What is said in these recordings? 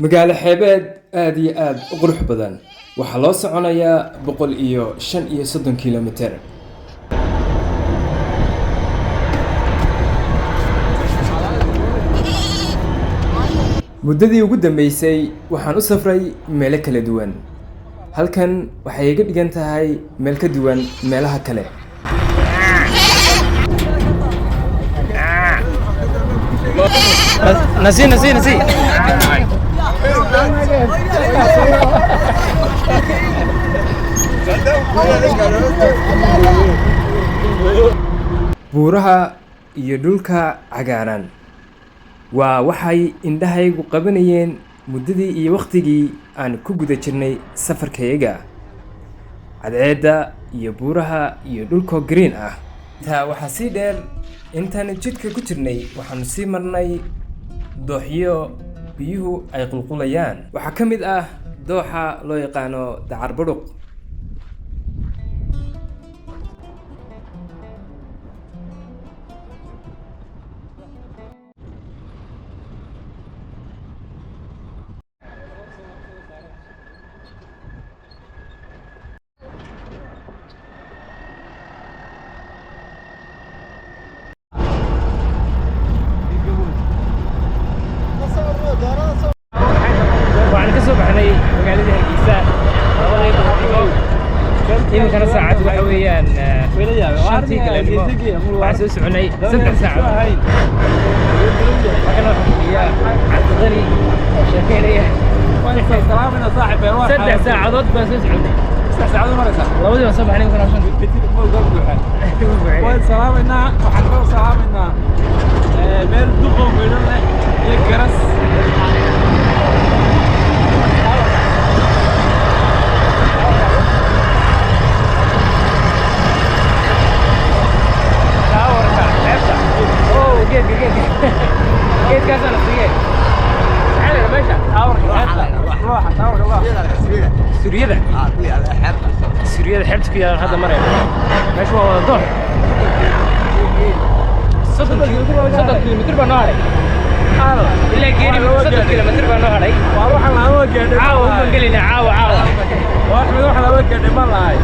Magaalo xeebeed aad iyo aad u qurux badan. Waxaa loo soconayaa 135 kilomitir. Muddadii ugu dambeysay waxaan u safray meelo kala duwan. Halkan waxay iga dhigan tahay meel ka duwan meelaha kale. Nasi, nasi, nasi. Buuraha iyo dhulka cagaaran waa waxay indhahaygu qabanayeen muddadii iyo wakhtigii aan ku guda jirnay safarkayaga. Cadceedda iyo buuraha iyo dhulka green ah. Intaa waxaa sii dheer, intaan jidka ku jirnay waxaanu sii marnay dooxyo biyuhu ay qulqulayaan. Waxaa ka mid ah dooxa loo yaqaano Dacar Budhuq. Waxaan ka soo baxnay magaalada Hargeysa 2-dii duhurnimo. Iminkana saacaddu waxa weeyaan 5-tii galabnimo. Waxaan soo soconay 3 saacadood. Halkan waxaa fadhiya Cabdiqani oo sheekeynaya. 3 saacadood baan soo soconay. 2-dii baan soo baxnay, iminkana 5-tii. Waan salaamaynaa, waxaan kaloo salaamaynaa meel duqow midho leh iyo garas. Taawarka xeebta. Oh, geedka, geedka. Geedkaasana sige. Maxaa la yidhaha meesha? Taawarka xeebta, looxa, taawarka looxa. Suuriyada. Suuriyada xeebta ku yaalan hadda marayno. Meesha waa wada doox. 30 kilomitir baa noo hadhay. Ilaa geeri 30 kilomitir baa noo hadhay. Waa waxaan laama gaadhay. Caawa uma gelinaa, caawa, caawa. Waa Axmed, waxaan laama gaadhay ma lahay.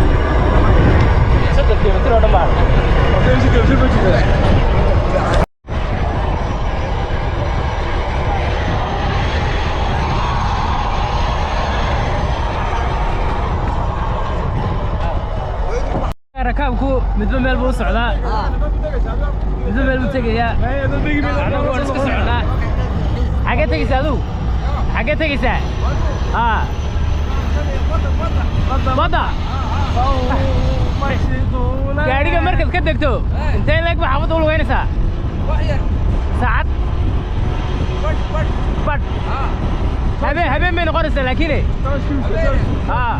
30 kilomitir oo dhan baa hadhay. 30 kilomitir ma jirtaa? Rakaabku midba meel buu u socdaa, midba meel buu tegayaa. Annagu waan iska soconaa. Xaggee tegaysaa adigu? Xaggee tegaysaa? Haa, badda. Gaadhiga markaad ka degto, intee leeg baa xaafadda u lugeynaysaa? Saacad badh, habeen habeen bay noqonaysaa, laakiin haa,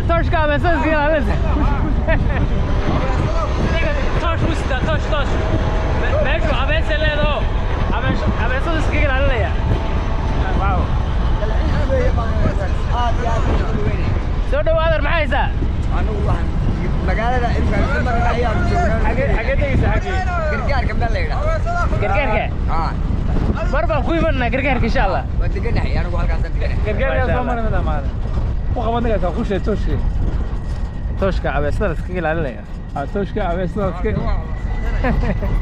tooshka abeesada iska ilaalinaysa. Toosh buu sitaa, toosh, toosh. Meeshu abeesa leedaho, abeesadu iskaga ilaalinaya. Wow, soo dhawaadar. Maxaa haysaa? Anigu waxaan magaalada ayaan joognaa. Xagee tegaysaa, xagee? Gargaarka meel la yidhaahdo. Gargaarka? Haa. Mar baan ku imanaa gargaarka, insha Allah. Waan deganahay anigu, halkaasaan deganahay. Gargaar soo maray mid amaade ku qaban ninkaas ku sheeg tooshka. Tooshka abeesada la iskaga ilaalinaya. Ah, tooshka abeesada iska,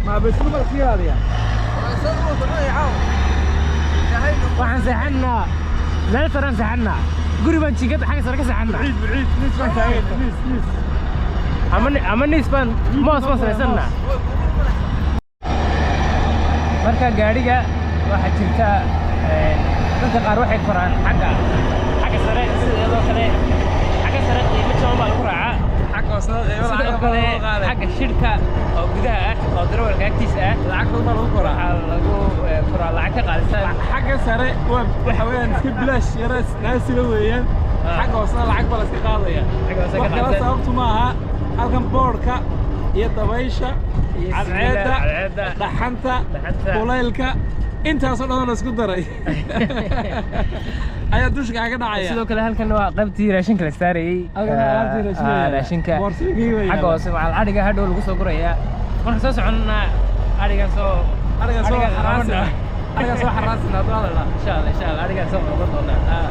ma abeesada ma iska ilaaliya? Waxaan seexannaa meel saraan seexannaa, guri baan jiingada xagga sare ka seexannaa. Ciid ciid, nis baan taagan, nis, nis. Ama nis baan, moos baan samaysannaa. Marka gaadhiga waxaa jirta dadka qaar waxay koraan xagga sare, sideedoo kale xagga sare qiimo jaban baa lagu raacaa. Xagga hoosena qiimo Sidoo lacag kale badan lagu qaaday. Xagga shirka oo gudaha ah oo darawalka agtiisa ah lacag badan baa lagu koraa. Waxaa lagu koraa lacag ka qaalisan. Xagga sare waa waxa weeyaan iska bilaash yara naasila weeyaan. Xagga hoosena lacag baa la iska qaadaya. Xagga hoose ka Wax kale qaadsan. Sababtu ma aha, halkan boodhka iyo dabaysha, Iyo cadceedda, cadceedda, dhaxanta, dhaxanta, kulaylka, intaasoo dhan oo la isku daray ayaa dusha kaaga dhacaya. Sidoo kale halkan waa qaybtii raashinka la saarayey. Halkan waa alaabtii raashinka yaalla. Raashinka. Boorsooyinkii baa Xagga yaalla. hoose macal adhiga hadhow lagu soo gurayaa. Marka soo soconnaa adhigan soo Adhigan soo adhigan xaraasi qabanaa. Ah. Aniga soo xaraasina hadduu hadalaa. Insha Allah, insha Allah, arigaa soo noqon doonaa.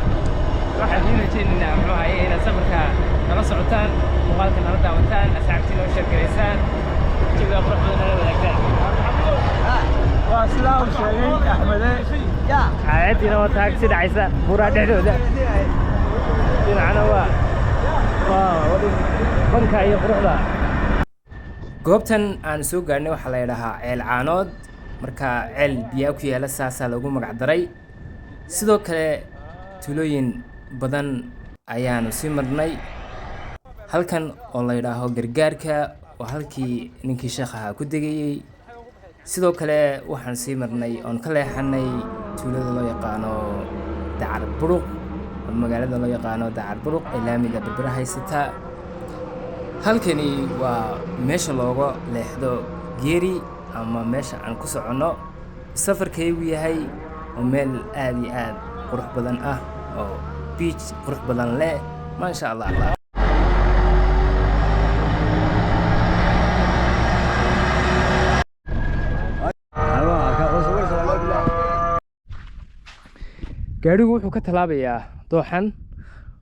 Waxaan idiin rajaynaynaa, muxuu ahaye, inaad safarka nala socotaan, muuqaalka nala daawataan, asxaabtii noo sheergaraysaan, jawiga qurux badan nala wadaagtaan. Waa sidaa uu sheegay Axmede. Cadceediina waa taagsi dhacaysa buuraha dhexdooda. Dhinacana waa banka iyo quruxda. Goobtan aan soo gaadhnay waxaa la yidhaahaa Ceel Caanood. Marka ceel biyaa ku yaala saasaa loogu magac daray. Sidoo kale tuulooyin badan ayaanu sii marnay. Halkan oo la yidhaaho Gargaarka waa halkii ninkii sheekh ahaa ku degayey. Sidoo kale waxaan sii marnay oon ka leexanay tuulada loo yaqaano Dacar Buruq ama magaalada loo yaqaano Dacar Buruq ee laamiga Berbera haysata. Halkani waa meesha looga leexdo Geeri ama meesha aan ku soconno safarkaygu yahay, oo meel aad iyo aad qurux badan ah oo beach qurux badan leh, maasha Allah. Gaadhigu wuxuu ka tallaabayaa dooxan.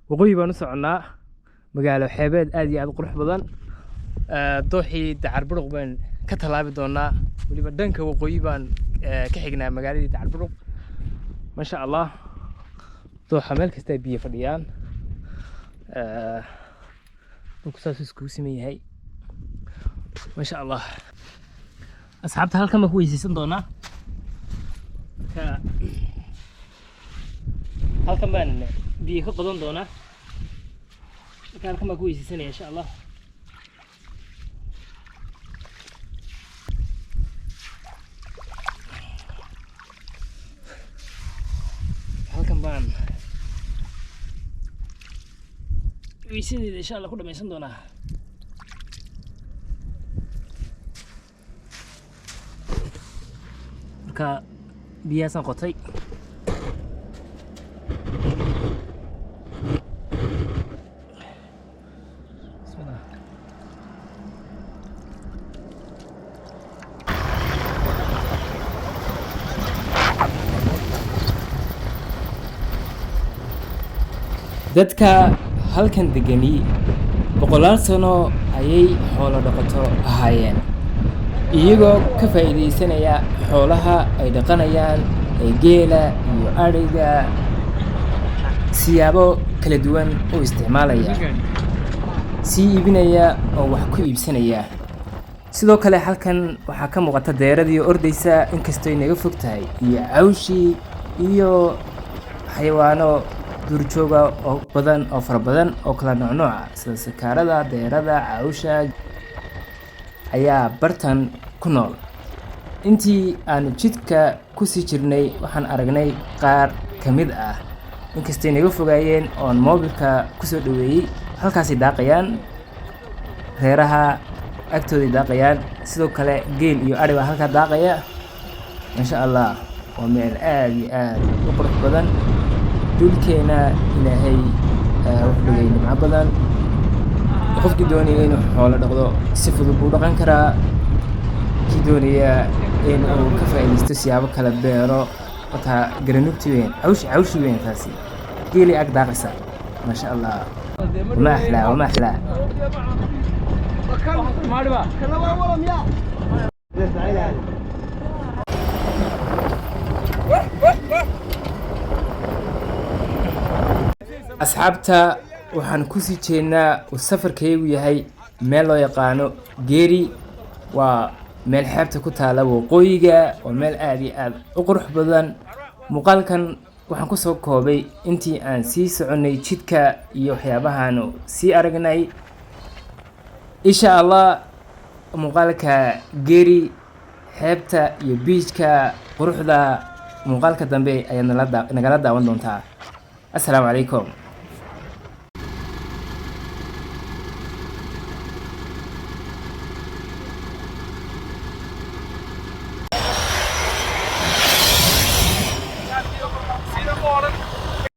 Waqooyi baan u soconnaa, magaalo xeebeed aad iyo aad u qurux badan. Dooxii Dacar Buruq baan ka tallaabi doonaa. Weliba dhanka waqooyi baan ka xignaa magaaladii Dacar Buruq. Maasha Allah, dooxa meel kasta ay biyo fadhiyaan. Dhulku saasuu iskugu siman yahay, maasha Allah. Asxaabta, halkan baan ku weysaysan doonaa. Marka halkan baan biyo ka qodan doonaa. Marka halkan baan ku weysaysanaya, insha Allah. Halkan baan weysadeeda, insha Allah, ku dhamaysan doonaa. Marka biyahaasaan qotay. Bismillah. Dadka halkan degani boqolaal sano ayay xoolo dhaqato ahaayeen, iyagoo ka faa'iidaysanaya xoolaha ay dhaqanayaan ee geela iyo adhiga, siyaabo kala duwan u isticmaalaya, sii iibinaya oo wax ku iibsanaya. Sidoo kale halkan waxaa ka muuqata deeradii ordaysa, inkastoo naga fog tahay, iyo cawshii iyo xayawaano duurjooga oo badan oo fara badan oo kala noocnooc ah, sida sakaarada, deerada, cawsha ayaa bartan ku nool. Intii aanu jidka kusii jirnay waxaan aragnay qaar ka mid ah, inkastay naga fogaayeen oon moobilka kusoo dhaweeyey. Halkaasay daaqayaan, reeraha agtooday daaqayaan. Sidoo kale geel iyo adhi baa halkaa daaqaya, maasha Allah. Waa meel aad iyo aad u qurux badan. Dhulkeena Ilaahay wuxuu dhigay nimco badan. Qofkii doonaya inuu xoolo dhaqdo si fudud buu dhaqan karaa. Kii doonaya in uu ka faa'iidaysto siyaabo kala, beero wataa, garanugti weyn, cawshi, cawshi weyn taasi, geelay ag daaqaysa, maasha Allah. Wama axlaa, wama axlaa. Maadhiba. Asxaabta, waxaan kusii jeednaa uu safarkaygu yahay meel loo yaqaano Geeri. Waa meel xeebta ku taala waqooyiga, waa meel aad iyo aad u qurux badan. Muuqaalkan waxaan kusoo koobay intii aan sii soconay jidka iyo waxyaabahaanu sii aragnay. Insha Allah, muuqaalka Geeri, xeebta iyo beachka quruxda, muuqaalka dambe ayaad nagala daawan doontaa. Assalaamu calaykum.